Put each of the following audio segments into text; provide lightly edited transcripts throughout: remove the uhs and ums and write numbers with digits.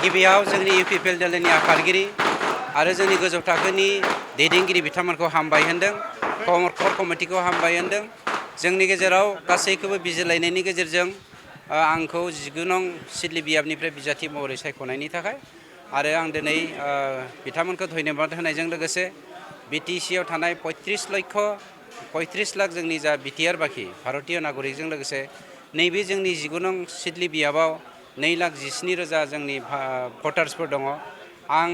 गिबियाव जोंनि इउपिपिएल दोलोनि आफादगिरि आरो जोंनि गोजौ थाखोनि दैदेनगिरि बिथांमोनखौ हामबाय होनदों, कर कमिटिखौ हामबाय होनदों। जोंनि गेजेराव गासैखौबो बिजिरलायनायनि गेजेरजों आंखौ 19 नं सिदली बियाबनिफ्राय बिजाथि महरै सायख'नायनि थाखाय आरो आं दिनै बिथांमोनखौ धन्यबाद होनायजों लोगोसे बिटिसिआव थानाय 35 लाख जोंनि जा बिटिआर बाखि भारतीय नागरिकजों लोगोसे नैबे जोंनि 19 नं सिदली बियाबाव 2,17,000 जोंनि भटार्सफोर दङ। आं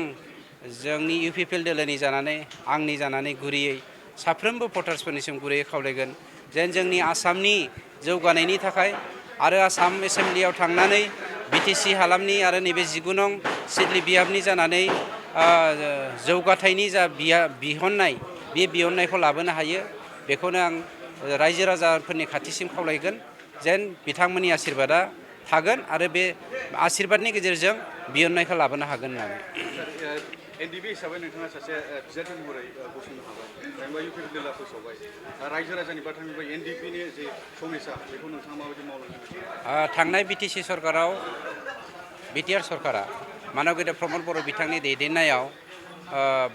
जोंनि इउपिपिएल दोलोनि जानानै आंनि जानानै गुरैयै साफ्रोमबो भटार्सफोरनिसिम गुरैयै खावलायगोन जेन जोंनि आसामनि जौगानायनि थाखाय आरो आसाम एसेम्ब्लियाव थांनानै बिटिसि हालामनि आरो नैबे 19 नं सिदली बियाबनि जानानै जौगाथायनि जा बिहननाय बे बिहननायखौ लाबोनो हायो बेखौनो आं रायजो राजाफोरनि खाथिसिम खावलायगोन जेन बिथांमोननि आशीर्बादा थागोन आरो बे आशीर्बादनि गेजेरजों बिहननायखौ लाबोनो हागोन होननानै। एनडिपि हिसाबै नोंथाङा सासे बिजाथि महरै गसंनो हाबाय, जेनेबा इउपिपिएल दोलोआ फोसावबाय, रायजो राजानि बाथ्रानिफ्राय एनडिपिनि जे समयसा बेखौ नोंथाङा माबायदि मावलांनो? थांनाय बिटिसि सरकाराव बिटिआर सरकारा मानब गेदेर प्रमद बर' बिथांनि दैदेननायाव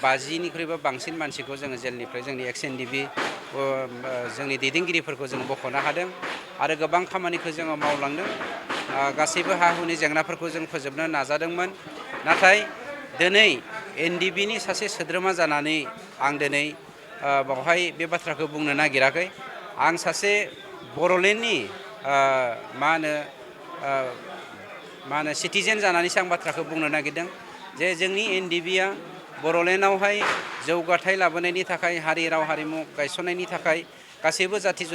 50निख्रुइबो बांसिन मानसिखौ जोङो जेलनिफ्राय जोंनि एक्स एनडिपि जोंनि दैदेनगिरिफोरखौ जों बख'नो हादों आरो गोबां खामानिखौ जोङो मावलांदों। गासैबो हा हुनि जेंनाफोरखौ जों फोजोबनो नाजादोंमोन, नाथाय दिनै एनडिपिनि सासे सोद्रोमा जानानै आं दिनै बावहाय बे बाथ्राखौ बुंनो नागिराखै। आं सासे बर'लेण्डनि मा होनो सिटिजेन जानानैसो आं बाथ्राखौ बुंनो नागिरदों जे जोंनि एनडिपिआ बर'लेण्डआवहाय जौगाथाय लाबोनायनि थाखाय, हारि राव हारिमु गायसननायनि थाखाय गासैबो जाथि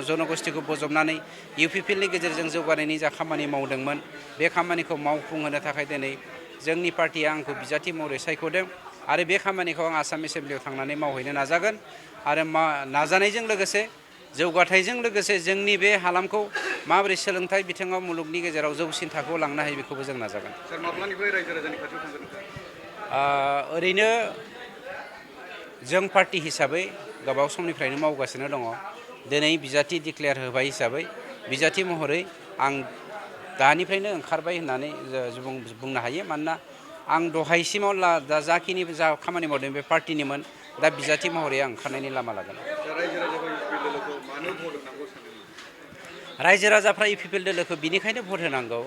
जनगोष्ठीखौ बजबनानै इउपिपिएलनि गेजेरजों जौगानायनि जा खामानि मावदोंमोन बे खामानिखौ मावफुंहोनो थाखाय दिनै जोंनि पार्टिया आंखौ बिजाथि महरै सायख'दों आरो बे खामानिखौ आं आसाम एसेम्ब्लियाव थांनानै मावहैनो नाजागोन आरो नाजानायजों लोगोसे जौगाथायजों लोगोसे जोंनि बे हालामखौ माबोरै सोलोंथाइ बिथिङाव मुलुगनि गेजेराव जौसिन थाखोआव लांनो हायो बेखौबो जों नाजागोन। सार, माब्लानिफ्राय रायजो राजानि खाथियाव थांगोन नोंथाङा? ओरैनो जों पार्टि हिसाबै गोबाव समनिफ्रायनो मावगासिनो दङ। दिनै बिजाथि डिक्लेयार होबाय हिसाबै बिजाथि महरै आं दानिफ्रायनो ओंखारबाय होननानै बुंनो हायो। मानोना आं दहायसिमाव जाखिनि खामानि मावदों बे पार्टिनिमोन, दा बिजाथि महरै आं ओंखारनायनि लामा लागोन। रायजो राजाफ्रा इउपिपिएल दोलोखौ बिनिखायनो भट होनांगौ।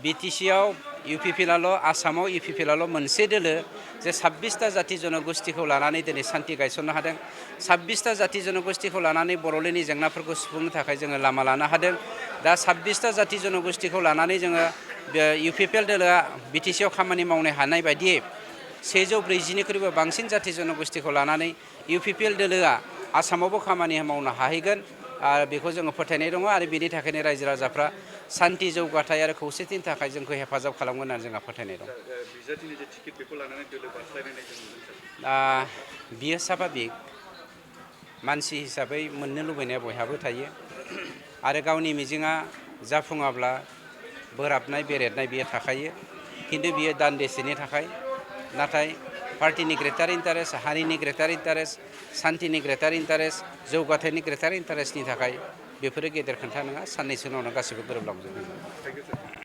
बिटिसिआव इउपिपिएलआल', आसामाव इउपिपिएलआल' मोनसे दोलो जे 26टा जाथि जनगोष्ठीखौ लानानै दिनै सान्थि गायसननो हादों। 26टा जाथि जनगोष्ठीखौ लानानै बर'लेण्डनि जेंनाफोरखौ सुफुंनो थाखाय जोङो लामा लानो हादों। दा 26टा जाथि जनगोष्ठीखौ लानानै जोङो इउपिपिएल दोलोआ बिटिसिआव खामानि मावनो हानाय बायदियै 140निख्रुइबो बांसिन जाथि जनगोष्ठीखौ लानानै इउपिपिएल दोलोआ आसामावबो खामानि मावनो हाहैगोन आरो बेखौ जोङो फोथायनाय दङ आरो बेनि थाखायनो रायजो राजाफ्रा सान्थि जौगाथाय आरो खौसेथिनि थाखाय जोंखौ हेफाजाब खालामगोन होननानै जोंहा फोथायनाय दं। बिजाथिनि जे टिकेट बेखौ लानानै दोलो बास्लायनाय जों नुदों। बियो स्वाभाबिक, मानसि हिसाबै मोननो लुबैनाया बयहाबो थायो आरो गावनि मिजिङा जाफुङाब्ला बोराबनाय बेरेदनाय बियो थाखायो, खिन्थु बियो दान्दिसेनि थाखाय। नाथाय पार्टिनि ग्रेटार इन्टारेस्ट, हारिनि ग्रेटार इन्टारेस्ट, सान्थिनि ग्रेटार इन्टारेस्ट, जौगाथायनि ग्रेटार इन्टारेस्टनि थाखाय बेफोरो गेदेर खोथा नङा। साननैसो उनावनो गासैबो गोरोबलांजोबगोन।